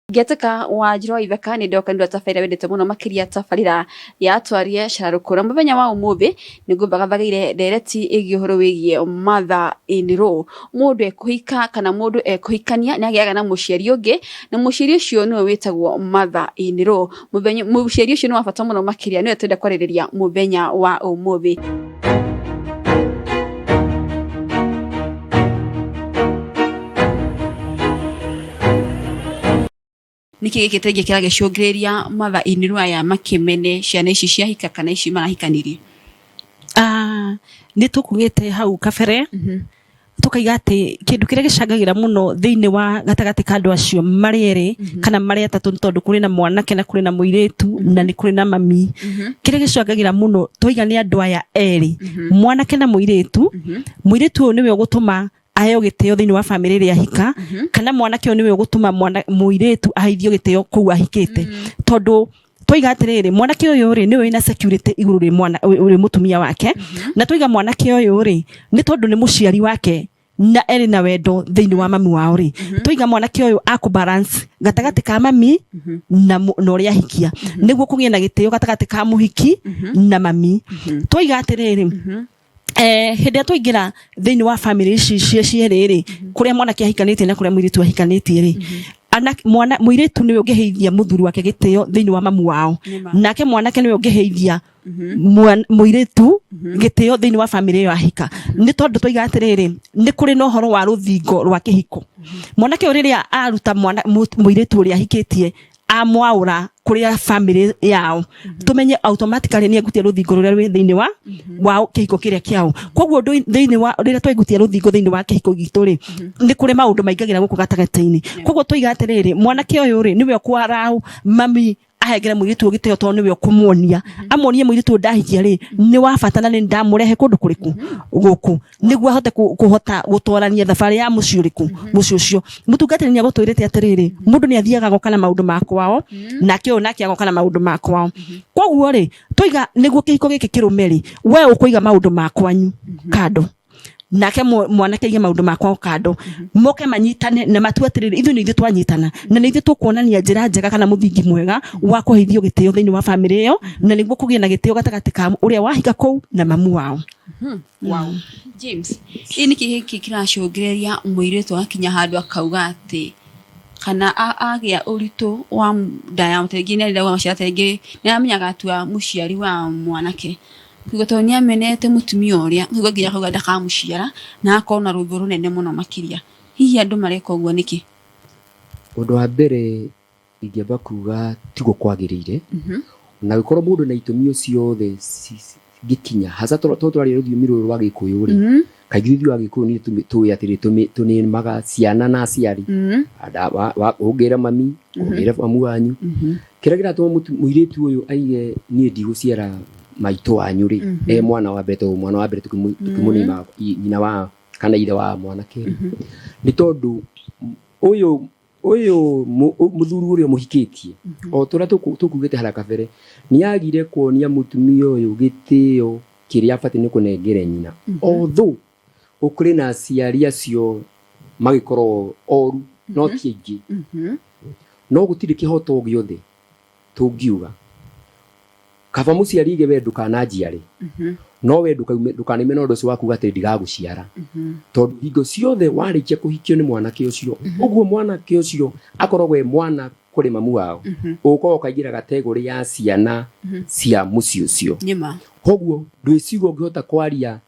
Ngĩatĩka Wanjirũ wa Ithaka nĩ ndoka nĩ tabarĩra wendete mũno makĩria tabarĩra ya Twarie Cararũkũ. Na mũthenya wa ũmũthĩ nĩ ngũbagathagĩire ndereti ĩgiĩ ũhoro wĩgiĩ mother in law. Mũndũ ekũhika kana mũndũ ekũhikania nĩ agĩaga na mũciari ũngĩ na mũciari ũcio nĩwe wĩtagwo mother in law. Mũciari ũcio nĩ wa bata mũno makĩria nĩwe twenda kwarĩrĩria mũthenya wa ũmũthĩ. Nĩkĩ gĩkĩ tengĩ kĩragĩcũngĩrĩria mother in law aya makĩmene ciana ici ciahika kana ici marahikanirie? Ah, nĩ tũkugĩte hau kabere tũkaiga atĩ kĩndũ kĩrĩa gĩcangagĩra mũno thĩinĩ wa gatagatĩ ka andũ acio marĩ erĩ kana marĩ atatũ nĩ tondũ kũrĩ na mwanake na kũrĩ na mũirĩtu na nĩ kũrĩ na mami. Kĩrĩa gĩcangagĩra mũno twaiga nĩ andũ aya erĩ, mwanake na mũirĩtu. Mũirĩtu ũyũ nĩwe ũgũtũma aheo gĩtĩo thĩinĩ wa bamĩrĩ ĩrĩa ahika, kana mwanake ũyũ nĩwe ũgũtũma mwana mũirĩtu aheithio gĩtĩo kũu ahikĩte. Tondũ twaiga atĩrĩrĩ, mwanake ũyũ rĩ nĩwe wĩna security igũrũ rĩ mwana rĩ mũtumia wake, na twaiga mwanake ũyũ rĩ nĩ tondũ nĩ mũciari wake na erĩ na wendo thĩinĩ wa mami wao rĩ, twaiga mwanake ũyũ akũ balance gatagatĩ ka mami na na ũrĩa ahikia, nĩguo kũgĩe na gĩtĩo gatagatĩ ka mũhiki na mami. Twaiga atĩrĩrĩ, hĩndĩ ĩrĩa twaingĩra thĩinĩ wa bamĩrĩ ici cierĩ rĩ, kũrĩa mwanake ahikanĩtie na kũrĩa mũirĩtu ahikanĩtie rĩ, mwana mũirĩtu nĩwe ũngĩheithia mũthuri wake gĩtĩo thĩinĩ wa mamu wao, nake mwanake nĩwe ũngĩheithia mũirĩtu gĩtĩo thĩinĩ wa bamĩrĩ ĩyo ahika. Nĩ tondũ twaiga atĩrĩrĩ, nĩ kũrĩ na ũhoro wa rũthingo rwa kĩhiko. Mwanake ũyũ rĩrĩa aruta mũirĩtu ũrĩa ahikĩtie amwaũra kũrĩa bamĩrĩ yao, tũmenye automatically nĩ egutia rũthingo rũrĩa rwĩ thĩinĩ wa kĩhiko kĩrĩa kĩao. Koguo thĩinĩ wa rĩrĩa twaigutia rũthingo thĩinĩ wa kĩhiko gitũ rĩ, nĩ kũrĩ maũndũ maingagĩra gũkũ gatagatĩ-inĩ. Koguo twaiga atĩrĩrĩ, mwanake ũyũ rĩ nĩwe ũkwarau mami ahengere mũirĩtu ũyũ gĩtĩo, tondũ nĩwe ũkũmuonia, amuonie mũirĩtu ũyũ ndahikia rĩ nĩ wa bata na nĩ ndamũrehe kũndũ kũrĩkũ gũkũ, nĩguo ahote kũhota gũtwarania thabarĩ ya mũciĩ ũrĩkũ, mũciĩ ũcio. Mũtungatĩri nĩ agũtwĩrĩte atĩrĩrĩ, mũndũ nĩ athiaga agoka na maũndũ ma kwao, nake ũyũ nake agoka na maũndũ ma kwao. Koguo rĩ, twaiga nĩguo kĩhiko gĩkĩ kĩrũme rĩ, we ũkũiga maũndũ ma kwanyu kando, nake mwanake aige maũndũ ma kwao kando, moke manyitane na matue atĩrĩrĩ, ithuĩ nĩ ithuĩ twanyitana na nĩ ithuĩ tũkuonania njĩra njega kana mũthingi mwega wa kũheithio gĩtĩo thĩinĩ wa bamĩrĩ ĩyo, na nĩguo kũgĩe na gĩtĩo gatagatĩ ka ũrĩa wahika kũu na mamu wao. Wow. James, ĩ nĩkĩ gĩkĩ kĩracũngĩrĩria mũirĩtu agakinya handũ akauga atĩ kana agĩa ũritũ wa nda ya rĩngĩ nĩ arenda gũciara, rĩngĩ nĩ aramenyaga atua mũciari wa mwanake, kuga tondũ nĩ amenete mũtumia ũrĩa, kuga nginya akauga ndakamũciara na agakorwo na rũthũ rũnene mũno makĩria. Hihi andũ mareka ũguo nĩkĩ? Ũndũ wa mbere ingĩamba kuga tiguo kwagĩrĩire, na gũkorwo mũndũ na itũmi o ciothe ngĩkinya hasa tondũ tũraria rũthiomi rũrũ rwa Gĩkũyũ rĩ, kaingĩ ithuĩ Agĩkũyũ nĩ tũĩ atĩrĩ, tũnĩmaga ciana na aciari. Ũngĩra mami, ũngĩra mamu wanyu, kĩrĩa kĩratũma mũirĩtu ũyũ aige niĩ ndigũciara maitũ wanyu rĩ, e mwana wa mbere, tondũ mwana wa mbere tũkĩmũnĩma nyina wa kana ithe wa mwanake rĩ, nĩ tondũ ũyũ ũyũ mũthuri ũrĩa mũhikĩtie, o ta ũrĩa tũkugĩte harĩa kabere, nĩ agire kuonia mũtumia ũyũ gĩtĩo kĩrĩa abatiĩ nĩ kũnengere nyina. Although ũkũrĩ na aciari acio magĩkorwo oru, no ti aingĩ, no gũtirĩ kĩhoto gĩothe tũngiuga kaba mũciari aige we ndũkananjiare, no we ndũkanaime na ũndũ ũcio wa kuga atĩ ndigagũciara, tondũ hingo ciothe warĩkia kũhikio nĩ mwanake ũcio, ũguo mwanake ũcio akoragwo e mwana kũrĩ mamu wao, ũkoragwo ũkaingĩra kategorĩ ya ciana cia mũciĩ ũcio. Koguo ndwĩciria ũngĩhota kwaria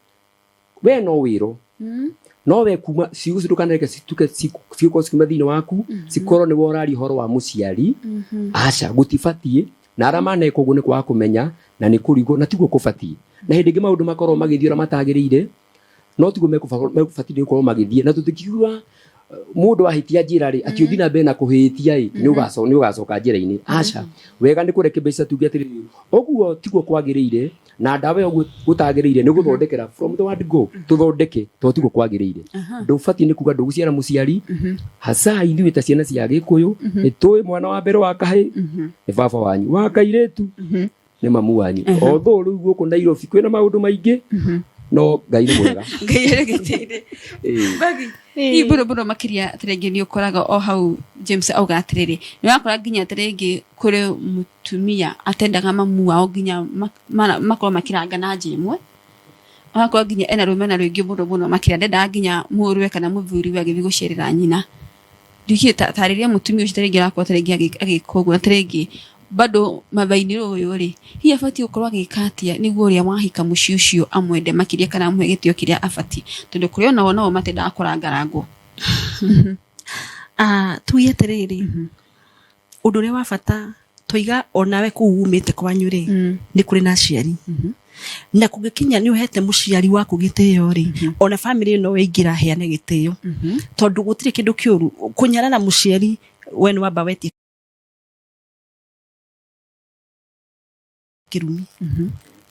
we no wĩrwo, no we kuma ciugo icio ndũkanareke cituke cikorwo cikiuma thĩinĩ waku, cikorwo nĩwe ũraria ũhoro wa mũciari. Aca, gũtibatiĩ, na arĩa maneka ũguo nĩ kwaga kũmenya na nĩ kũrigwo, na tiguo kũbatiĩ. Na hĩndĩ ĩngĩ maũndũ makorwo magĩthiĩ ũrĩa matagĩrĩire, no tiguo mekũbatiĩ nĩ gũkorwo magĩthiĩ. Na tũtikiuga mũndũ ahĩtia njĩra rĩ, atĩ ũthiĩ na mbere na kũhĩtia ĩ, nĩ ũgacoka njĩra-inĩ. Aca, wega nĩ kũreke mbeca tuge atĩrĩrĩ, ũguo tiguo kwagĩrĩire, na ndawa ĩyo ũguo gũtagĩrĩire nĩ gũthondekera from the word go, tũthondeke tondũ tiguo kwagĩrĩire. Ndũbatiĩ nĩ kuga ndũgũciara mũciari, hasa ithuĩ ta ciana cia Gĩkũyũ nĩ tũĩ mwana wa mbere wa kahĩ nĩ baba wanyu, wa kairĩtu nĩ mamu wanyu. Although rĩu gũkũ Nairobi kwĩna maũndũ maingĩ, no Ngai nĩ mwega. Ngai arĩgĩtĩire. Ĩĩ. Bagi, hihi mũno mũno makĩria tarĩngĩ nĩ ũkoraga o hau James. James auga atiriri ni wakora nginya tiringi kuri mutumia atendaga mamu wao nginya makorwo makiranga na nja imwe, agakorwo nginya ena rumena rwingi muno muno makiria, ndendaga nginya mũrũwe kana mũthuriwe agĩthiĩ gũcerera nyina. Ndiũĩ tarĩria mũtumia ũcio tarĩngĩ arakorwo tarĩngĩ agĩka ũguo, na tarĩngĩ bado mathainĩ ũyũ rĩ, hihi abatiĩ gũkorwo agĩka atĩa nĩguo ũrĩa wahika mũciĩ ũcio amwende makĩria kana amũhe gĩtĩo kĩrĩa abatiĩ, tondũ kũrĩ onao nao matendaga kũrangarangwo. Tuge atĩrĩrĩ, ũndũ ũrĩa wa bata twaiga onawe kũu umĩte kwanyu rĩ, nĩ kũrĩ na aciari, na kũngĩkinya nĩ ũhete mũciari waku gĩtĩo rĩ, ona bamĩrĩ ĩno waingĩra heane gĩtĩo, tondũ gũtirĩ kĩndũ kĩũru kũnyarara mũciari. We nĩ wamba wetie kĩrumi,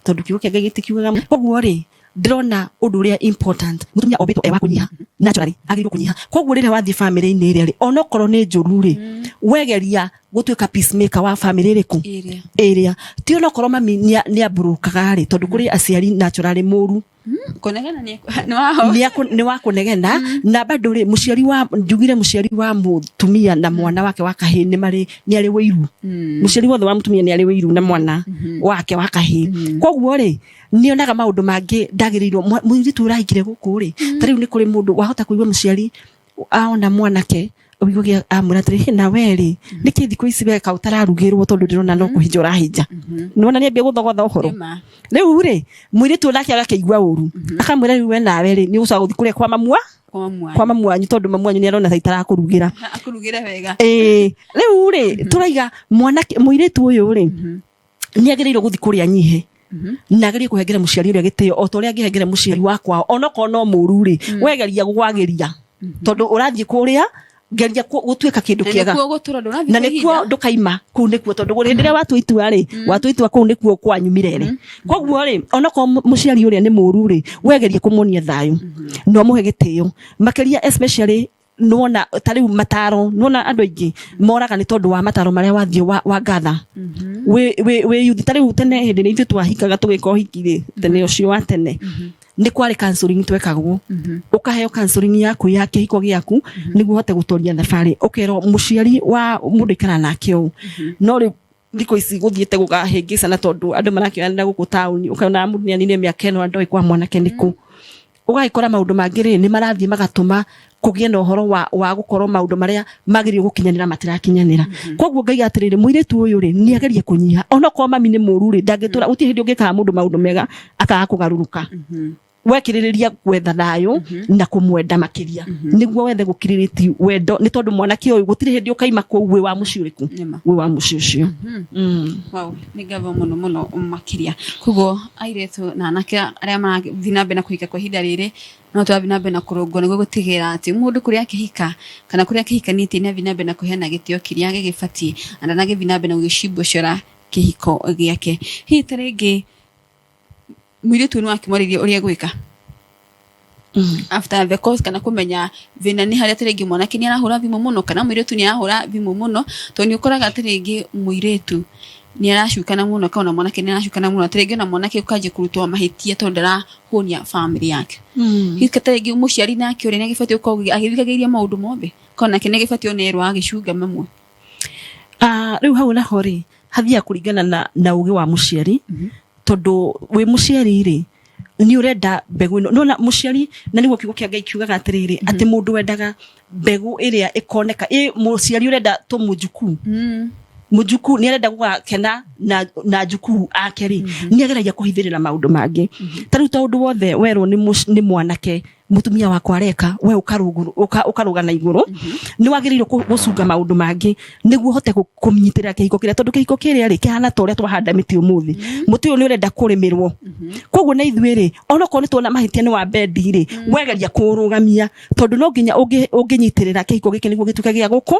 tondũ kiugo kĩa Ngai gĩtikiugaga koguo rĩ, ndĩrona ũndũ ũrĩa important, mũtumia ombĩtwo e wa kũnyiha, naturally agĩrĩirwo kũnyiha. Koguo rĩrĩa wathiĩ bamĩrĩ-inĩ ĩrĩa rĩ, onokorwo nĩ njũru rĩ, wegeria gũtuĩka peacemaker wa bamĩrĩ ĩrĩkũ ĩrĩa ĩrĩa ti, onokorwo mami nĩ amburukaga rĩ, tondũ kũrĩ aciari naturally mũru. Kũnegena nĩ waho. Nĩ wa kũnegena, na bado rĩ, mũciari wa, njugire mũciari wa mũtumia na mwana wake wa kahĩĩ nĩ marĩ nĩ arĩ wĩiru. Mũciari wothe wa mũtumia nĩ arĩ wĩiru na mwana wake wa kahĩĩ. Koguo rĩ, nĩonaga maũndũ mangĩ ndagĩrĩirwo mũirĩtu ũrahikire gũkũ rĩ, ta rĩu nĩ kũrĩ mũndũ wahota kũigua mũciari aona mwanake ũiguage amwĩra atĩrĩ, "Hĩ, na we rĩ, nĩkĩ thikũ ici weka ũtararugĩrwo? Tondũ ndĩrona no kũhinja ũrahinja." Nĩwona nĩambia gũthogotha ũhoro. Nĩma. Rĩu rĩ, mũirĩtu onake agakĩigua ũru, akamwĩra, "Rĩu we nawe rĩ, nĩ ũgũcoka gũthiĩ kũrĩa kwa mamua kwa mamu kwa mamu wanyu, tondũ mamu wanyu nĩ arona ta itarakũrugĩra." Akũrugĩre wega. Ĩĩ, rĩu rĩ, tũraiga mwanake mũirĩtu ũyũ rĩ, nĩ agĩrĩirwo gũthiĩ kũrĩa nyihe, na agĩrĩire kũhengera mũciari ũrĩa gĩtĩo o ta ũrĩa angĩhengera mũciari wa kwao, onokorwo no mũru rĩ, wegeria gwagĩria, tondũ ũrathiĩ kũrĩa geria gũtuĩka kĩndũ na kĩega. Nĩkuo gũtũra ndũrathiĩ Na kwa nĩkuo ihinda. ndũkaima kũu, nĩkuo, tondũ hĩndĩ ĩrĩa watua itua rĩ, watua itua kũu nĩkuo kwanyu mirere. Koguo rĩ, onokorwo mũciari ũrĩa nĩ mũru rĩ, wegerie kũmuonia thayũ na ũmũhe gĩtĩo makĩria, especially nĩwona ta rĩu mataro, nĩwona andũ aingĩ moraga nĩ tondũ wa mataro marĩa wathiĩ wa ngatha wĩ youth. Ta rĩu tene hĩndĩ ĩrĩa ithuĩ twahikaga, tũgĩka ũhiki rĩ, tene ũcio wa tene nĩ kwarĩ counseling twekagwo, ũkaheo counseling yaku ya kĩhiko gĩaku nĩguo ũhote gũtoria thabarĩ, ũkerwo mũciari wa mũndũ ikara nake ũũ. No rĩu thikũ ici gũthiĩte gũkahĩngĩcana, tondũ andũ marakĩoyanĩra gũkũ taũni, ũkona mũndũ nĩ anine mĩaka ĩno ndoĩ kwa mwanake nĩkũ. Ũgagĩkora maũndũ mangĩ rĩ, nĩ marathiĩ magatũma kũgĩe na ũhoro wa gũkorwo maũndũ marĩa magĩrĩirwo gũkinyanĩra matirakinyanĩra. Koguo ngaiga atĩrĩrĩ, mũirĩtu ũyũ rĩ, nĩ agerie kũnyiha, onokorwo mami nĩ mũru rĩ, ndangĩtũra. Gũtirĩ hĩndĩ ũngĩkaga mũndũ maũndũ mega akaga kũgarũrũka. Wekĩrĩrĩria gwetha thayũ na kũmwenda makĩria, nĩguo wethe gũkirĩrĩti wendo, nĩ tondũ mwanake ũyũ gũtirĩ hĩndĩ ũkaima kũu wĩ wa mũciĩ ũrĩkũ. Nĩma. Wĩ wa mũciĩ ũcio. Wow, nĩ ngatho mũno mũno makĩria. Koguo airĩtu na anake arĩa marathiĩ na mbere na kũhika kwa ihinda rĩrĩ, no tũrathiĩ na mbere na kũrũngwo nĩguo gũtigĩrĩra atĩ mũndũ kũrĩa akĩhika kana kũrĩa akĩhikanĩtie nĩ athiĩ na mbere na kũheana gĩtĩo kĩrĩa gĩgĩbatiĩ, na ndanagĩthiĩ na mbere na gũgĩcimbũcũra kĩhiko gĩake. Hihi ta rĩngĩ mũirĩtu ũyũ nĩ wakĩmwarĩria ũrĩa egwĩka after the course, kana kũmenya thĩna nĩ harĩa, tarĩngĩ mwanake nĩ arahũra thimũ mũno kana mũirĩtu nĩ arahũra thimũ mũno? Tondũ nĩ ũkoraga tarĩngĩ mũirĩtu nĩ aracukana mũno kana ona mwanake nĩ aracukana mũno, tarĩngĩ ona mwanake ũkanjia kũrutwo mahĩtia tondũ ndarahũnia family yake. Hihi tarĩngĩ mũciari nake ũrĩa nĩ agĩbatiĩ gũkorwo agĩthikagĩrĩria maũndũ mothe, kana nake nĩ agĩbatiĩ ona erwo agĩcunga mamwe? Rĩu hau naho rĩ, hathiaga kũringana na ũgĩ wa mũciari, tondũ wĩ mũciari rĩ, nĩ ũrenda mbegũ ĩno nona mũciari, na nĩguo kiugo kĩa Ngai kiugaga atĩrĩrĩ, atĩ mũndũ wendaga mbegũ ĩrĩa ĩkoneka ĩ mũciari ũrenda tũmũjukuu, mũjukuu nĩ arenda gũgakena na njukuu ake rĩ, nĩ ageragia kũhithĩrĩra maũndũ mangĩ. Ta rĩu ta ũndũ wothe werwo nĩ mwanake, mũtumia wakwa areka, we ũkarũga na igũrũ, nĩ wagĩrĩirwo gũcunga maũndũ mangĩ nĩguo ũhote kũnyitĩrĩra kĩhiko kĩrĩa, tondũ kĩhiko kĩrĩa rĩ, kĩhana ta ũrĩa twahanda mĩtĩ ũmũthĩ. Mũtĩ ũyũ nĩ ũrenda kũrĩmĩrwo. Koguo na ithuĩ rĩ, onokorwo nĩ tuona mahĩtia nĩ wa bendi rĩ, wegeria kũũrũgamia, tondũ no nginya ũngĩnyitĩrĩra kĩhiko gĩkĩ nĩguo gĩtuĩke gĩa gũkũ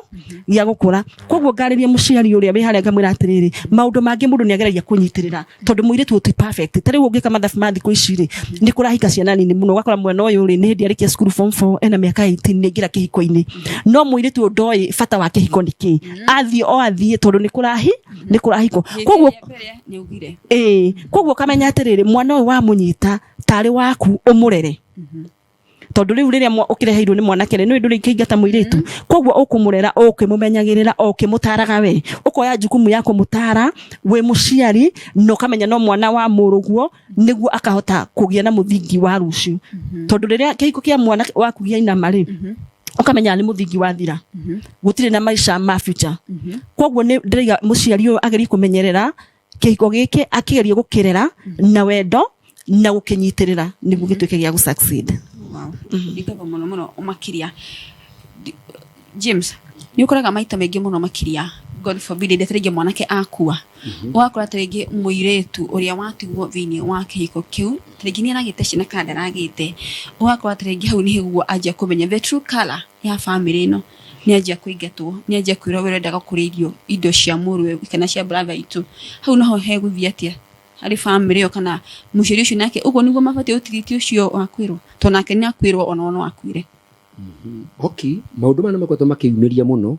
gĩa gũkũra. Koguo ngarĩria mũciari ũrĩa wĩ harĩa, ngamwĩra atĩrĩrĩ, maũndũ mangĩ mũndũ nĩ ageragia kũnyitĩrĩra, tondũ mũirĩtu ti perfect. Ta rĩu ũngĩka mathabu ma thikũ ici rĩ, nĩ kũrahika ciana nini mũno, ũgakora mwana ũyũ rĩ, nĩ hĩndĩ arĩkia cukuru form 4, ena mĩaka 18, nĩ aingĩra kĩhiko-inĩ, no mũirĩtu ũyũ ndoĩ bata wa kĩhiko nĩ kĩ, athiĩ o athiĩ tondũ nĩ kũrahikwo. Koguo Rĩa mbere nĩ augire. Ĩĩ, koguo ũkamenya atĩrĩrĩ, mwana ũyũ wamũnyita tarĩ waku, ũmũrere. Tondu riu riria ukireheirwo ni mwanake ri, ni nduri ingĩingata mũirĩtu. Koguo ũkũmũrera, ũkĩmũmenyagĩrĩra, ũkĩmũtaraga, we ũkoya jukumu ya kũmũtara wĩ mũciari, na ũkamenya no mwana wa mũrũguo nĩguo akahota kũgĩa na mũthingi wa rũciũ. Tondũ rĩrĩa kĩhiko kĩa mwana waku gĩainama rĩ, ũkamenya nĩ mũthingi wathira, gũtirĩ na maica ma future. Koguo nĩ ndĩraiga mũciari ũyũ agerie kũmenyerera kĩhiko gĩkĩ, akĩgerie gũkĩrera na wendo na gũkĩnyitĩrĩra nĩguo gĩtuĩke gĩa gũ succeed. Wow. Nĩ ngatho mũno mũno makĩria. James, nĩ ũkoraga maita maingĩ mũno makĩria, God forbid, rĩrĩa tarĩngĩ mwanake akua, ũgakora tarĩngĩ mũirĩtu ũrĩa watigwo thĩinĩ wa kĩhiko kĩu, tarĩngĩ nĩ aragĩte ciana kana ndaragĩte, ũgakora tarĩngĩ hau nĩguo anjia kũmenya the true color ya family ĩno. Nĩ anjia kũingatwo, nĩ anjia kwĩrwo we ũrendaga kũrĩa irio, indo cia mũrũwe kana cia brother itũ. Hau naho hegũthiĩ atĩa harĩ family ĩyo kana mũciari ũcio nake? Ũguo nĩguo mabatiĩ gũtiriti ũcio wa kwĩrwo, tondũ nake nĩ akwĩrwo ona no akuire. Okay, maũndũ maya nĩ makoretwo makĩyumĩria mũno,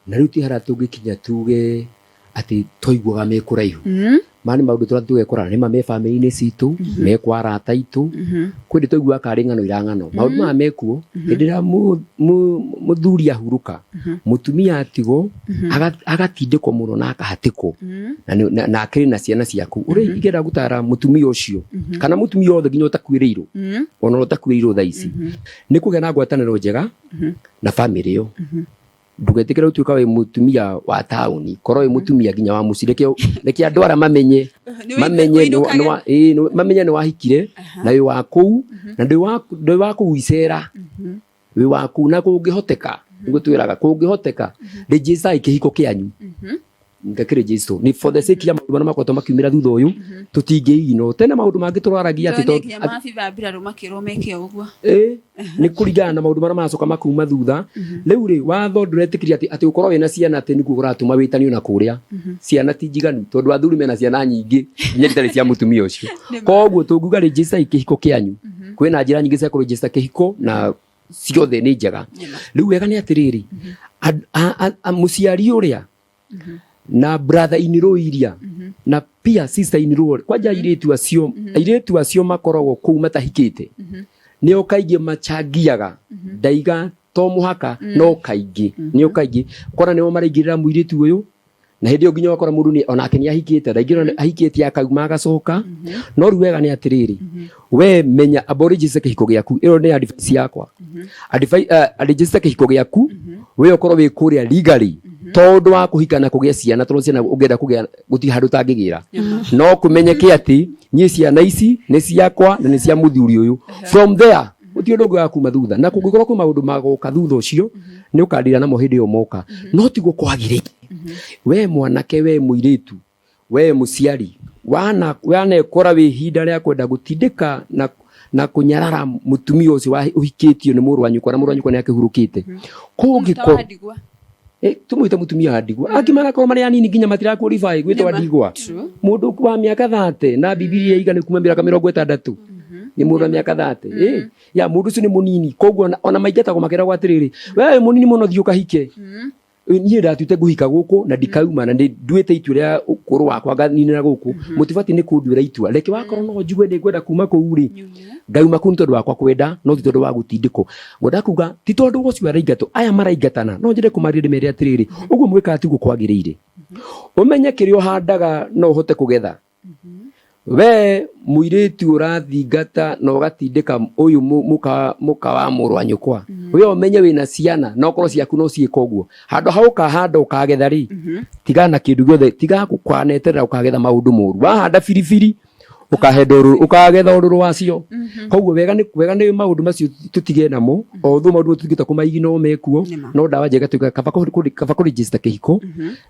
na rĩu ti harĩa tũngĩkinya tuge atĩ twaiguaga me kũraihu. Maya nĩ maũndũ tũrathiĩ tũgekora nĩma me bamĩrĩ-inĩ citũ, me kwa arata aitũ. Kwĩ hĩndĩ twaiguaga karĩ ng'ano irang'ano. Maũndũ maya mekuo hĩndĩ ĩrĩa mũthuri ahurũka, mũtumia atigwo, agatindĩkwo mũno na akahatĩkwo, na akĩrĩ na ciana ciaku. Ũrĩa ingĩenda gũtara mũtumia ũcio kana mũtumia wothe nginya ũtakuĩrĩirwo, ona ũrĩa ũtakuĩrĩirwo thaa ici, nĩ kũgĩa na ngwatanĩro njega na bamĩrĩ ĩyo. Ndũgetĩkĩre gũtuĩka wĩ mũtumia wa taũni, korwo wĩ mũtumia nginya wa mũciĩ. Reke andũ arĩa mamenye, mamenye ĩĩ, mamenye nĩ wahikire na wĩ wa kũu, na ndwĩ wa kũu icera, wĩ wa kũu. Na kũngĩhoteka, nĩguo twĩraga, kũngĩhoteka, register kĩhiko kĩanyu, ngakĩregister nĩ for the sake ya maũndũ marĩa makoretwo makiumĩra thutha ũyũ. Tũtingĩigino tene maũndũ mangĩ tũraragia atĩ nginya maabitha mbirarũ makĩrwo meke o ũguo. Ĩ, nĩ kũringana na maũndũ marĩa maracoka makuma thutha. Rĩu rĩ, watho ndũretĩkĩria atĩ ũkorwo wĩna ciana atĩ nĩguo ũratũma wĩtanio na kũrĩa. Ciana ti njiganu, tondũ athuri mena ciana nyingĩ nginya itarĩ cia mũtumia ũcio. Koguo tũngiuga register kĩhiko kĩanyu. Kwĩna njĩra nyingĩ cia kũregister kĩhiko na ciothe nĩ njega. Rĩu wega nĩ atĩrĩrĩ, mũciari ũrĩa na brother in law iria na pia sister in law, kwanja airĩtu acio makoragwo kũu matahikĩte, nĩo kaingĩ machangiaga. Ndaiga to mũhaka, no kaingĩ nĩo kaingĩ kora nĩo maraingĩrĩra mũirĩtu ũyũ, na hĩndĩ ĩyo nginya ũgakora mũndũ onake nĩ ahikĩte, ndaingĩra ahikĩte akauma agacoka. No rĩu wega nĩ atĩrĩrĩ, we menya amba ũregister kĩhiko gĩaku. Ĩyo nĩ advice yakwa. Register kĩhiko gĩaku, we ũkorwo wĩ kũrĩa legally, tondũ wa kũhika na kũgĩa ciana, tondũ ciana ũngĩenda kũgĩa gũtirĩ handũ ũtangĩgĩra. No kũmenyeke atĩ niĩ ciana ici nĩ ciakwa na nĩ cia mũthuri ũyũ. From there gũtirĩ ũndũ ũngĩ wa kuma thutha, na kũngĩkorwo kwĩ maũndũ magoka thutha ũcio, nĩ ũkandira namo hĩndĩ ĩyo moka. No tiguo kwagĩrĩire. We mwanake, we mũirĩtu, we mũciari, wana wanekora wĩ ihinda rĩa kwenda gũtindĩka na kũnyarara mũtumia ũcio ũhikĩtio nĩ mũrũ wa nyũkwa, na mũrũ wa nyũkwa nĩ akĩhurũkĩte, kũngĩkorwo ndigwa. Tũmwĩte mũtumia wa ndigwa, angĩ marakorwo marĩ anini nginya matira qualify gwĩtwo ndigwa. Mũndũ wa mĩaka 30 na Bibilia iga nĩ kuma mĩaka 60 nĩ mũndũ wa mĩaka 30. Ya mũndũ ũcio nĩ mũnini, koguo ona maingatagwo makĩragwo atĩrĩrĩ, we wĩ mũnini mũno, thiĩ ũkahike. Niĩ ndatuĩte ngũhika gũkũ na ndikauma, na nĩ nduĩte itua rĩa ũkũrũ wakwa nganinĩra gũkũ. Mũtibatiĩ nĩ kũnduĩra itua. Reke wakorwo no njigue nĩ ngwenda kuma kũu rĩ, ngauma kũu nĩ tondũ wakwa kwenda, no ti tondũ wa gũtindĩkwo. Ngwenda kuga ti tondũ ũcio araingatwo, aya maraingatana, no nyende kũmaria ndĩmere atĩrĩrĩ, ũguo mwĩkaga tiguo kwagĩrĩire. Ũmenye kĩrĩa ũhandaga no ũhote kũgetha. We mũirĩtu ũrathingata na ũgatindĩka ũyũ mũka wa mũrũ wa nyũkwa, we ũmenye wĩna ciana na okorwo ciaku no ciĩka ũguo. Handũ ha ũkahanda ũkagetha rĩ, tigana na kĩndũ gĩothe, tiga gũkaneterera ũkagetha maũndũ moru. Wahanda biribiri ũkahenda ũrũrũ, ũkagetha ũrũrũ wacio. Koguo wega nĩ maũndũ macio tũtige namo, although maũndũ tũtingĩhota kũmaigino mekuo. Nĩma. No ndawa njega tuga kaba kaba kũregister kĩhiko.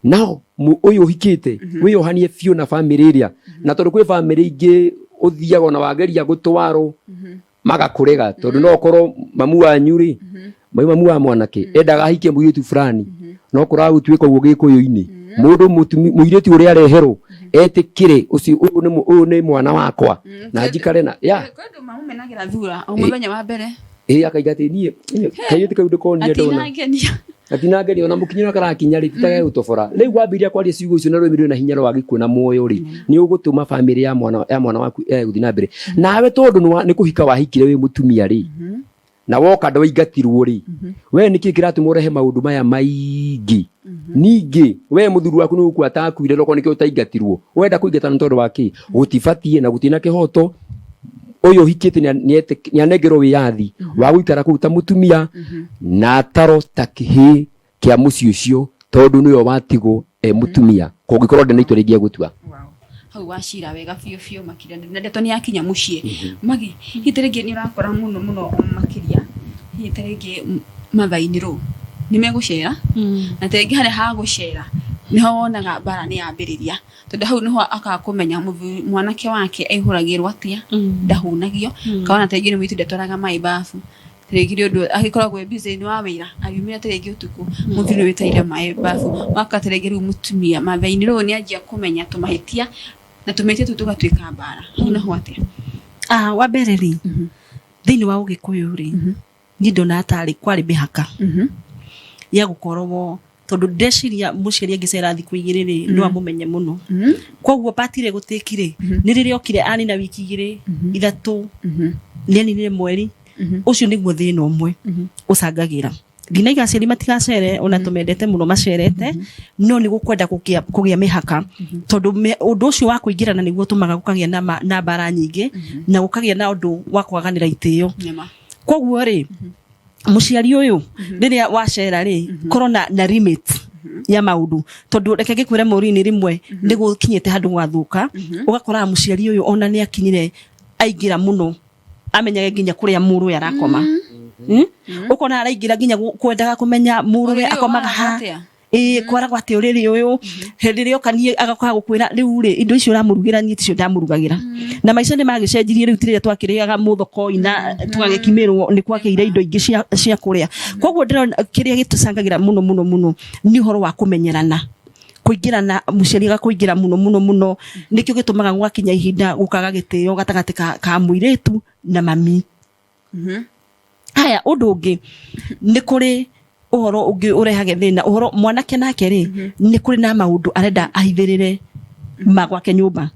Nao ũyũ ũhikĩte wĩyohanie biũ na bamĩrĩ ĩrĩa, na tondũ kwĩ bamĩrĩ ingĩ ũthiaga ona wageria gũtwarwo magakũrega, tondũ no ũkorwo mamu wanyu rĩ, mamu wa mwanake endaga ahikie mũirĩtu fulani, no kũragũtuĩka ũguo gĩkũyũ-inĩ mũndũ mũirĩtu ũrĩa areherwo etĩkĩre ũcio, ũyũ nĩ mwana wakwa na njikare na ya. Kwĩ andũ mamumenagĩra thura o mũthenya wa mbere. Ĩ, akaiga atĩ niĩ kairĩtu kau ndĩkonire ndona. Atinangenia. Atinangeria ona mũkinyĩro karakinya rĩ, titage gũtobora. Rĩu wambĩrĩria kwaria ciugo icio na rũrĩmĩ rwĩna hinya rwa gĩkuũ na muoyo rĩ, nĩ ũgũtũma bamĩrĩ ya mwana waku gũthiĩ na mbere nawe, tondũ nĩ kũhika wahikire wĩ mũtumia rĩ. Na woka ndwaingatirwo rĩ, we nĩkĩ kĩratũma ũrehe maũndũ maya maingĩ? Ningĩ we mũthuri waku nĩ gũkua atakuire, okorwo nĩkĩo ũtaingatirwo, wenda kũingatana nĩ tondũ wa kĩ? Gũtibatiĩ na gũtirĩ na kĩhoto. Ũyũ ũhikĩte nĩanengerwo wĩyathi wa gũikara kũu ta mũtumia na ataro ta kĩhĩĩ kĩa mũciĩ ũcio, tondũ nĩwe watigwo e mũtumia, kũngĩkorwo ndĩ na itua rĩngĩ egũtua. Hau wacira wega biũ biũ makĩria, na ndeto nĩ yakinya mũciĩ. Magi, hihi ta rĩngĩ nĩ ũrakora mũno mũno makĩria, hihi ta rĩngĩ mathainĩ rũ nĩ megũcera, na ta rĩngĩ harĩa ha gũcera nĩho wonaga mbara nĩ yambĩrĩria, tondũ hau nĩho akaga kũmenya mwanake wake aihũragĩrwo atĩa, ndahũnagio, kana ta rĩngĩ nĩ mũirĩtu ndatwaraga maĩ babu, rĩngĩ nĩ ũndũ agĩkoragwo e busy nĩ wa wĩra, ariumĩra ta rĩngĩ ũtukũ, mũthuri nĩ wĩtaire maĩ babu, waka ta rĩngĩ rĩu mũtumia mathainĩ rĩu nĩ anjia kũmenya tũmahĩtia, na tũmahĩtia tũu tũgatuĩka mbara. Hau naho atĩa? Ah, wa mbere rĩ, thĩinĩ wa ũgĩkũyũ rĩ, niĩ ndonaga tarĩ kwarĩ mĩhaka ya gũkorwo, tondũ ndeciria mũciari angĩcera thikũ igĩrĩ rĩ, no amũmenye mũno. Koguo patire gũtĩki rĩ, nĩ rĩrĩa okire anina wiki igĩrĩ, ithatũ, nĩ aninire mweri ũcio, nĩguo thĩna ũmwe ũcangagĩra. Ndinaiga aciari matigacere, ona tũmendete mũno macerete, no nĩ gũkwenda kũgĩa mĩhaka, tondũ ũndũ ũcio wa kũingĩrana nĩguo ũtũmaga gũkagĩa na mbara nyingĩ na gũkagĩa na ũndũ wa kwaganĩra itĩo. Nĩma. Koguo rĩ, mũciari ũyũ, rĩrĩa wacera rĩ, korwo na limit ya maũndũ, tondũ reke ngĩkwĩre, mũrini rĩmwe nĩ gũkinyĩte handũ gwathũka, ũgakoraga mũciari ũyũ ona nĩ akinyire aingĩra mũno, amenyage nginya kũrĩa mũrũwe arakoma. Ũkona araingĩra nginya kwendaga kũmenya mũrũwe Ũrĩrĩ ũyũ akomaga ha. waragwo atĩa? Ĩĩ, kwaragwo atĩ ũrĩrĩ ũyũ, hĩndĩ ĩrĩa oka niĩ agakoga gũkwĩra, rĩu rĩ, indo icio ũramũrugĩra niĩ ticio ndamũrugagĩra. Na maica nĩ magĩcenjirie rĩu, tirĩrĩa twakĩrĩaga mũthokoi na tũgagĩkimĩrwo, nĩ kwakĩire indo ingĩ cia kũrĩa. Koguo ndĩrona kĩrĩa gĩtũcangagĩra mũno mũno mũno nĩ ũhoro wa kũmenyerana, kũingĩrana, mũciari agakũingĩra mũno mũno mũno, nĩkĩo gĩtũmaga gwakinya ihinda gũkaga gĩtĩo gatagatĩ ka mũirĩtu na mami. Haya, ũndũ ũngĩ nĩ kũrĩ ũhoro ũngĩ ũrehage thĩna, ũhoro mwanake nake rĩ, nĩ kũrĩ na maũndũ arenda ahithĩrĩre ma gwake nyũmba,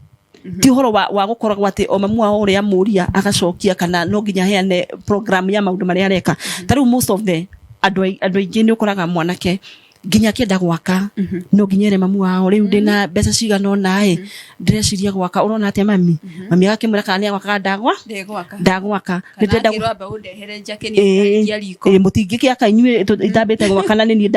ti ũhoro wa gũkoragwo atĩ o mamu wao ũrĩa amũria agacokia, kana no nginya aheane program ya maũndũ marĩa areka. Ta rĩu most of the andũ aingĩ nĩ ũkoraga mwanake nginya akĩenda gwaka no nginya ere mamu wao, rĩu ndĩna mbeca cigana ũna ĩ, ndĩreciria gwaka, ũrona atĩa mami? Mami agakĩmwĩra kana nĩ agwaka kana ndagwa. Ndegwaka. Ndagwaka. Kana Nĩndĩrenda akĩrwo amba ũndehere njake niĩ ndarĩkia riko. Ĩĩ, mũtingĩkĩaka inyuĩ itambĩte gwaka, na nĩ niĩ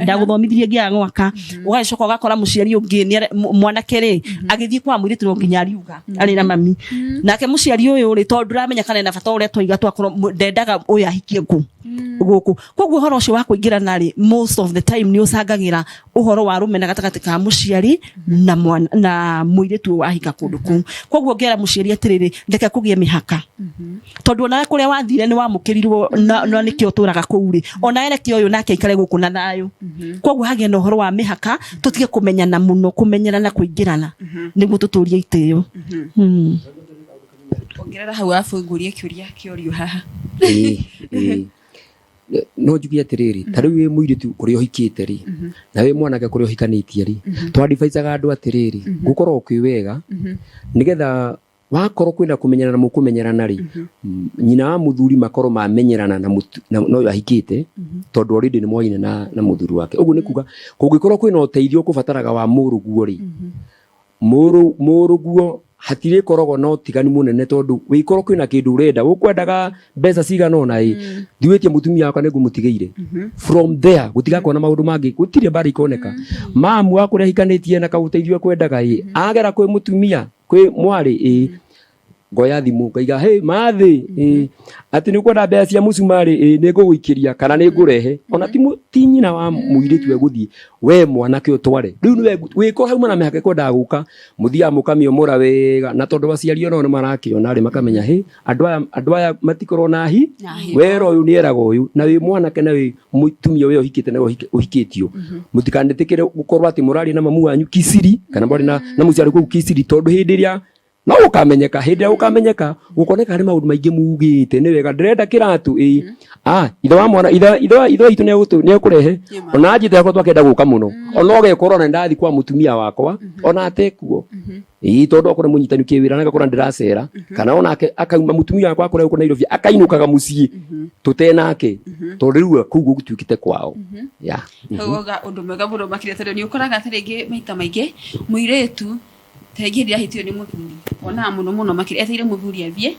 ndagũthomithirie ngĩaga gwaka. Ũgagĩcoka ũgakora mũciari ũngĩ mwanake rĩ, agĩthiĩ kwa mũirĩtu no nginya ariuga arĩ na mami nake mũciari ũyũ rĩ, tondũ ndũramenya kana ena bata ũrĩa twaiga twakorwo ndendaga ũyũ ahikie kũ gũkũ. Koguo ũhoro ũcio wa kũingĩrana rĩ, most of the time nĩ ũcangagĩra ũhoro wa rũmena gatagatĩ ka mũciari na mwana na mũirĩtu ũyũ wahika kũndũ kũu. Koguo ngera mũciari atĩrĩrĩ, reke kũgĩe mĩhaka, tondũ onawe kũrĩa wathire nĩ wamũkĩrirwo na nĩkĩo ũtũraga kũu rĩ, onawe reke ũyũ nake aikare gũkũ na thayũ. Koguo hagĩe na ũhoro wa mĩhaka, tũtige kũmenyana mũno, kũmenyerana, kũingĩrana, nĩguo tũtũrie itĩo. Ongerera hau arabu ngũrie kĩũria kĩorio haha. Ĩĩ, ĩĩ. No njuge atĩrĩrĩ, ta rĩu wĩ mũirĩtu kũrĩa ũhikĩte rĩ, na wĩ mwanake kũrĩa ũhikanĩtie rĩ, twadivaicaga andũ atĩrĩrĩ, gũkoragwo kwĩ wega nĩgetha wakorwo kwĩna kũmenyerana na mũkũmenyerana rĩ, nyina wa mũthuri makorwo mamenyerana na ũyũ ahikĩte, tondũ already nĩ moaine na mũthuri wake. Ũguo nĩ kuga kũngĩkorwo kwĩna ũteithio ũkũbataraga wa mũrũguo rĩ, mũrũguo hatirĩkoragwo na ũtiganu mũnene, tondũ wĩkorwo kwĩna kĩndũ ũrenda, ũkwendaga mbeca cigana ũna ĩ, thiwĩtie mũtumia wakwa nĩngũmũtigĩire. From there gũtigakorwo na maũndũ mangĩ, gũtirĩ mbara ikoneka. Mamu wa kũrĩa ahikanĩtie na kaũteithio ekwendaga ĩ, agera kwĩ mũtumia, kwĩ mwarĩ ĩ, ngoya thimũ ngaiga, hey mathĩ ĩ, atĩ nĩ ũkwenda mbeca cia mũcumarĩ ĩ, nĩ ngũgũikĩria kana nĩ ngũrehe. Ona ti nyina wa mũirĩtu egũthiĩ, we mwanake ũtware rĩu nĩwe wĩko hauma na mĩhaka ĩkwendaga gũka, mũthiaga mũkamĩomora wega, na tondũ aciari onao nĩ marakĩona rĩ, makamenya hĩ, andũ aya matikorwo na hi. Na hitho. Wera ũyũ nĩ eraga ũyũ, na wĩ mwanake na wĩ mũtumia ũyũ ũhikĩte na ũhikĩtio, mũtikanetĩkĩre gũkorwo atĩ mũraria na mamu wanyu kisiri kana mũraria na mũciari kũu kisiri, tondũ hĩndĩ ĩrĩa No gũkamenyeka hĩndĩ ĩrĩa gũkamenyeka gũkoneka harĩ maũndũ maingĩ mugĩte nĩ wega ndĩrenda kĩratũ ĩ ah ithe wa mwana ithe ithe wa- ithe wa itũ nĩekũrehe ona anjĩte yakwa twakenda gũka mũno ona ũgekora ona ndathiĩ kwa mũtumia wakwa ona atekuo ĩĩ tondũ okorwo nĩ mũnyitani kĩwĩra na agakora ndĩracera kana onake akauma mũtumia wakwa akorwo gũkũ Nairobi akainũkaga mũciĩ tũtenake tondũ rĩu kũu gũtuĩkĩte kwao ya. Ũgauga ũndũ mwega mũno makĩria tondũ nĩ ũkoraga ta rĩngĩ maita maingĩ mũirĩtu ta rĩngĩ hĩndĩ ĩrĩa ahĩtio nĩ mũthuri wonaga mũno mũno makĩria etereire mũthuri athiĩ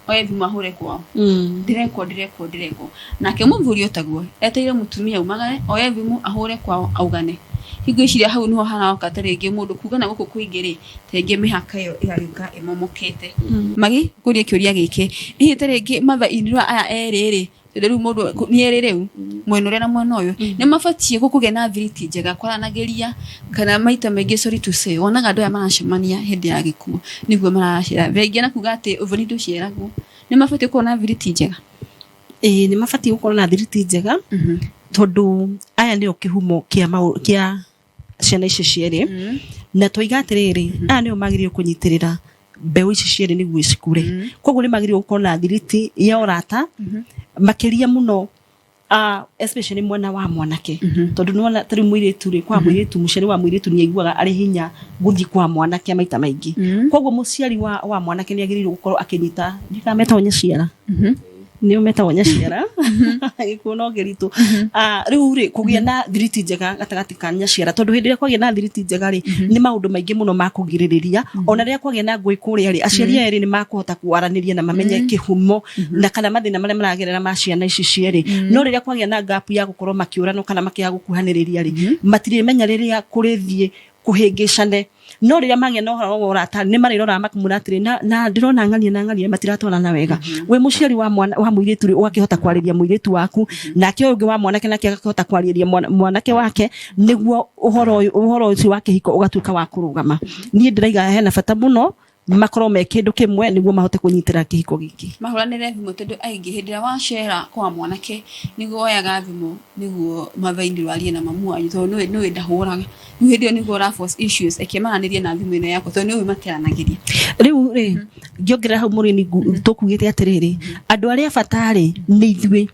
oe thimũ ahũre kwao ndĩrekwo ndĩrekwo ndĩrekwo nake mũthuri otaguo etereire mũtumia aumagare oe thimũ ahũre kwao augane ngwĩciria hau niho haroka ta rĩngĩ mũndũ kuga na gũkũ kwingĩ rĩ ta rĩngĩ mĩhaka ĩyo ĩgagĩũka ĩmomokete magi ngũrie kĩũria gĩkĩ hihi ta rĩngĩ mother in law aya erĩ rĩ tondũ rĩu mũndũ nĩ erĩ rĩu mwena ũrĩa na mwena ũyũ nĩ mabatiĩ kũgĩa na thiriti njega kwaranagĩria kana maita maingĩ sorry to say wonaga andũ aya maracemania hĩndĩ ya gĩkuũ nĩguo maracera thengia na kuga atĩ ũthoni ndũceragwo nĩ mabatiĩ gũkorwo na thiriti njega. Ĩĩ nĩ mabatiĩ gũkorwo na thiriti njega tondũ aya nĩo kĩhumo kĩa kĩa ciana ici cierĩ na twaiga atĩrĩrĩ aya nĩo magĩrĩirwo kũnyitĩrĩra mbeũ ici cierĩ nĩguo cikũre koguo nĩ magĩrĩirwo gũkorwo na thiriti ya ũrata makĩria mũno especially mwena wa mwanake tondũ nĩwona ta rĩu mũirĩtu rĩ kwa mũirĩtu mũciari wa mũirĩtu nĩ aiguaga arĩ hinya gũthiĩ kwa mwanake maita maingĩ koguo mũciari wa mwanake nĩ agĩrĩirwo gũkorwo akĩnyita ndikaga metagwo nyaciara nĩo metagwo nyaciara gĩkuũ no kĩritũ. Rĩu rĩ kũgĩa na thiriti njega gatagatĩ ka nyaciara tondũ hĩndĩ ĩrĩa kwagĩa na thiriti njega rĩ nĩ maũndũ maingĩ mũno ma kũgirĩrĩria ona rĩrĩa kwagĩa na ngũĩ kũrĩa rĩ aciari aya erĩ nĩ makũhota kwaranĩria na mamenye kĩhumo na kana mathĩna marĩa maragerera ma ciana ici cierĩ no rĩrĩa kwagĩa na gap ya gũkorwo makĩũranwo kana makĩaga gũkuhanĩrĩria rĩ matirĩmenya rĩrĩa kũrĩthiĩ kũhĩngĩcane no rĩrĩa magĩa na ũhoro wa ũrata nĩ marĩroraga makamwĩra atĩrĩ na ndĩrona ng'ania na ng'ania matiratwarana wega wĩ mũciari wa mwana wa mũirĩtu rĩ ũgakĩhota kwarĩria mũirĩtu waku nake ũyũ ũngĩ wa mwanake nake agakĩhota kwarĩria mwanake wake nĩguo ũhoro ũyũ ũhoro ũcio wa kĩhiko ũgatuĩka wa kũrũgama niĩ ndĩraiga hena bata mũno makorwo me kĩndũ kĩmwe nĩguo mahote kũnyitĩra kĩhiko gĩkĩ mahũranĩre thimũ tondũ aingĩ hĩndĩ ĩrĩa wacera kwa mwanake nĩguo woyaga thimũ nĩguo mathainĩ warie na mamu wanyu tondũ nĩwe nĩwe ndahũraga rĩu hĩndĩ ĩyo nĩguo ũra force issues eke maranĩrie na thimũ ĩno yakwa tondũ nĩũĩ matiaranagĩria rĩu rĩ ngĩongerera hau mũrĩmi tũkugĩte atĩrĩrĩ andũ arĩa bata rĩ nĩ ithuĩ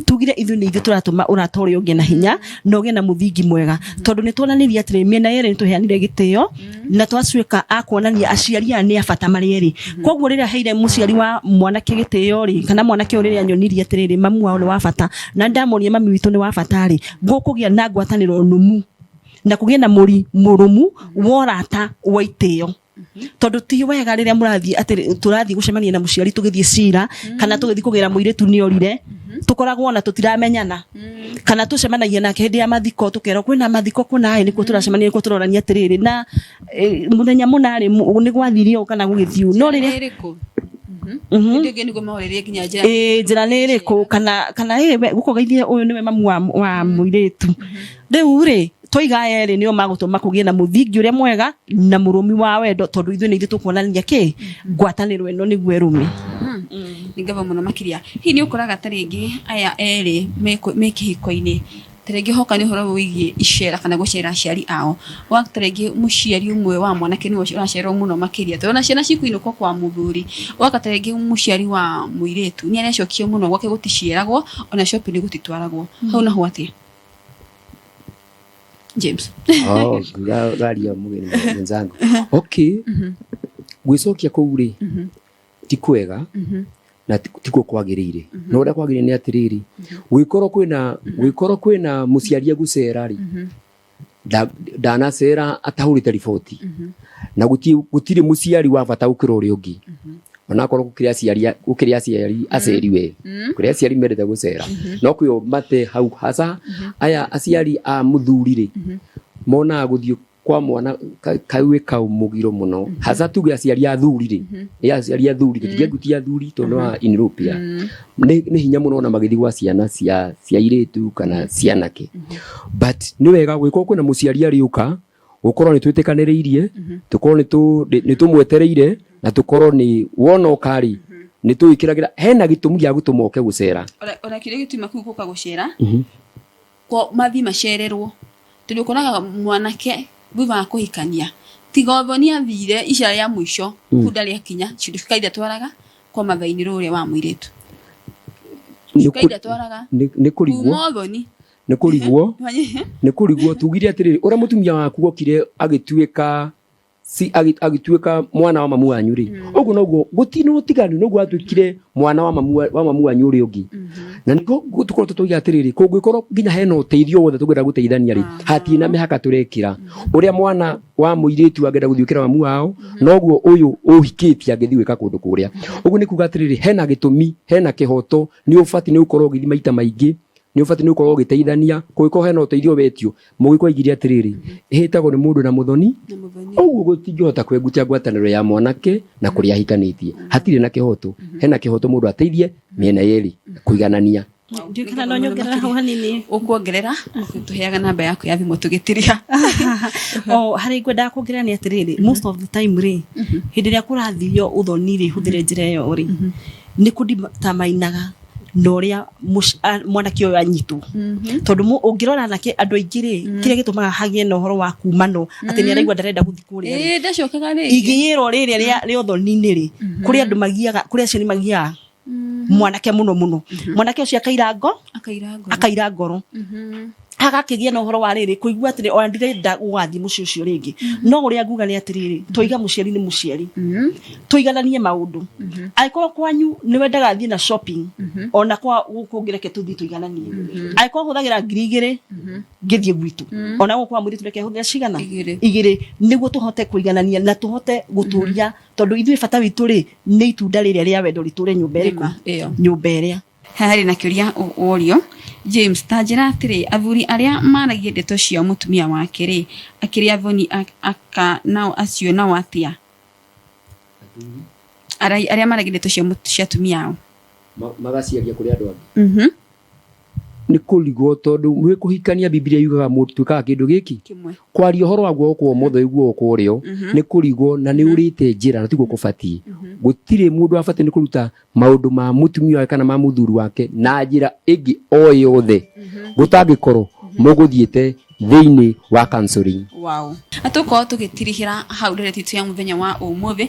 tugire ithuĩ nĩ ithuĩ tũratũma ũrata ũrĩa ũngĩ na hinya na ũgĩe na mũthingi mwega tondũ nĩ tuonanirie atĩrĩ mĩena yerĩ nĩ tũheanire gĩtĩo na twatuĩka a kuonania aciari aya nĩ a bata marĩ erĩ koguo rĩrĩa heire mũciari wa mwanake gĩtĩo rĩ kana mwanake ũyũ rĩrĩa nyonirie atĩrĩrĩ mamu wao nĩ wa bata na ndamonia mami witũ nĩ wa bata rĩ gũkũgĩa na ngwatanĩro nũmu na kũgĩe na mũri mũrũmu wa ũrata wa itĩo tondu ti wega riria murathie ati turathie gucemania na muciari tugithie cira kana tugithie kugira muiritu ni orire tukoragwo na tutiramenyana kana tucemanagia nake hindi ya mathiko tukerwo kwina mathiko kuna ĩ nikuo turacemania nikuo turorania atiriri na muthenya muna ri ni gwathire ũũ kana gũgĩthiĩ ũũ no rĩrĩa ĩrĩkũ hĩndĩ ĩngĩ nĩguo mahũrĩrie nginya njĩra ĩĩ njĩra nĩ ĩrĩkũ kana ĩ gũkũgeithie ũyũ nĩwe mamu wa mũirĩtu rĩu rĩ twaiga aya erĩ nĩo magũtũma kũgĩe na mũthingi ũrĩa mwega na mũrũmi wa wendo tondũ ithuĩ nĩ ithuĩ tũkuonania kĩ ngwatanĩro ĩno nĩguo ĩrũme. Nĩ ngatho mũno makĩria. Hihi nĩ ũkoraga ta rĩngĩ aya erĩ me kĩhiko-inĩ ta rĩngĩ hoka nĩ ũhoro wĩgiĩ icera kana gũcerera aciari ao, ũgakora ta rĩngĩ mũciari ũmwe wa mwanake nĩwe ũracererwo mũno makĩria tondũ ona ciana cikũinũka kwa mũthuri, ũgakora ta rĩngĩ mũciari wa mũirĩtu nĩ arecokia mũno gwake gũticeragwo ona shopping gũtitwaragwo, hau naho atĩa? James. Oh, ngaria mugeni mwenzangu. Okay. Gwicokia kũu rĩ ti kwega na tikuo kwagĩrĩire no ũrĩa kwagĩrĩire nĩ atĩrĩrĩ gwĩkorwo kwĩna gwĩkorwo kwĩna mũciari egũcera rĩ ndanacera atahũrĩte riboti na gũtirĩ mũciari wa bata gũkĩra ũrĩa ũngĩ onakorwo gũkĩrĩ aciari gũkĩrĩ aciari aceri we kũrĩ aciari mendete gũcera no kwĩo mate hau hasa aya aciari a mũthuri rĩ monaga gũthiĩ kwa mwana kau kau mũgiro mũno hasa tuge aciari athuri rĩ nĩ aciari athuri tũtingĩangutia athuri tondũ wa in Europia nĩ hinya mũno ona magĩthiĩ gwa ciana cia airĩtu kana cianake but nĩ wega gwĩkorwo kwĩna mũciari arĩũka gũkorwo nĩ twĩtĩkanĩrĩirie tũkorwo nĩ tũmwetereire na tũkorwo nĩ wona oka rĩ nĩ tũwĩkĩragĩra hena gĩtũmi gĩa gũtũma oke gũcera ona kĩrĩa gĩtũma kũu gũka gũcera ko mathiĩ macererwo tondũ ũkoraga mwanake thutha wa kũhikania Tiga ũthoni athire icera rĩa mũico kunda rĩakinya cuka iria twaraga kwa mathainĩ rũrĩa wa mũirĩtu. Cuka iria twaraga nĩ kũrigwo kuma ũthoni. Nĩ kũrigwo, nĩ kũrigwo. Tugire atĩrĩrĩ, ũrĩa mũtumia waku okire agĩtuĩka si agĩtuĩka mwana wa mamu wanyu rĩ, ũguo noguo gũtirĩ na ũtiganu, noguo atuĩkire mwana wa mamu wa mamu wanyu ũrĩa ũngĩ. Na nĩguo tũkorwo tũtũiga atĩrĩrĩ, kũngĩkorwo nginya hena ũteithio wothe tũngĩenda gũteithania rĩ, hatirĩ na mĩhaka tũrekĩra. Ũrĩa mwana wa mũirĩtu angĩenda gũthiĩ gwĩkĩra mamu wao, noguo ũyũ ũhikĩtie angĩthiĩ gwĩka kũndũ kũrĩa. Ũguo nĩ kuga atĩrĩrĩ, hena gĩtũmi, hena kĩhoto, nĩ ũbatiĩ nĩ gũkorwo ũgĩthiĩ maita maingĩ, nĩ ũbatiĩ nĩ gũkorwo ũgĩteithania. Kũngĩkorwo hena ũteithio wetio, mũgĩkũyũ aigire atĩrĩrĩ, ĩhĩtagwo nĩ mũndũ na mũthoni. Na mũthoni. Ũguo gũtingĩhota kwengutia ngwatanĩro ya mwanake na kũrĩa ahikanĩtie. Hatirĩ na kĩhoto. Hena kĩhoto mũndũ ateithie mĩena yerĩ kũiganania. Ndiũĩ kana no nyongerera hau hanini. Ũkuongerera tũheaga namba yaku ya thimũ tũgĩtiria. O harĩ ngwendaga kuongerera nĩ atĩrĩrĩ, most of the time rĩ, hĩndĩ ĩrĩa kũrathio ũthoni rĩ, hũthĩre njĩra ĩyo rĩ, nĩ kũnditamainaga na ũrĩa mwanake ũyũ anyitwo. Tondũ ũngĩrora anake andũ aingĩ rĩ, kĩrĩa gĩtũmaga hagĩe na ũhoro wa kumano atĩ nĩ araigua ndarenda gũthiĩ kũrĩa rĩ, Ĩĩ, ndacokaga rĩngĩ. Igĩĩro rĩrĩa rĩa ũthoni-inĩ rĩ, kũrĩ andũ magiaga, kũrĩ aciari magiaga mwanake mũno mũno. Mwanake ũcio akaira ngo, Akaira ngoro. Akaira ngoro. Agakĩgĩa na ũhoro wa rĩrĩ kũigua atĩrĩ, ona ndirenda gũgathiĩ mũciĩ ũcio rĩngĩ. No ũrĩa nguga nĩ atĩrĩrĩ, tũiga mũciari nĩ mũciari, tũigananie maũndũ. Angĩkorwo kwanyu nĩ wendaga thiĩ na shopping, ona kwa gũkũ ũngĩ reke tũthiĩ tũigananie. Angĩkorwo hũthagĩra 2000 ngĩthiĩ gwitũ, ona gũkũ kwa mũirĩtu reke hũthĩre cigana? 2. 2, nĩguo tũhote kũiganania na tũhote gũtũria, tondũ ithuĩ bata witũ rĩ nĩ itunda rĩrĩa rĩa wendo rĩtũre nyũmba ĩrĩkũ? Nĩma, ĩyo. Nyũmba ĩrĩa. Haha harĩ na kĩũria worio James, ta njĩra atĩrĩ, athuri arĩa maragia ndeto cia mũtumia wake rĩ, akĩrĩ athoni aka nao acio nao atĩa? Arĩa maragia ndeto cia atumia ao. Magaciaria kũrĩ andũ angĩ. Nĩ kũrigwo, tondũ mwĩ kũhikania Bibilia yugaga mũndũ tuĩkaga kĩndũ gĩkĩ kĩmwe. Kwaria ũhoro wa guoko kwa ũmotho ĩ guoko kwa ũrĩo nĩ kũrigwo na nĩ ũrĩte njĩra na tiguo kũbatiĩ. Gũtirĩ mũndũ abatiĩ nĩ kũruta maũndũ ma mũtumia wake kana ma mũthuri wake na njĩra ĩngĩ o yothe gũtangĩkorwo mũgũthiĩte thĩinĩ wa counseling. Wow. Na tũkorwo tũgĩtirihĩra hau ndereti itũ ya mũthenya wa ũmũthĩ.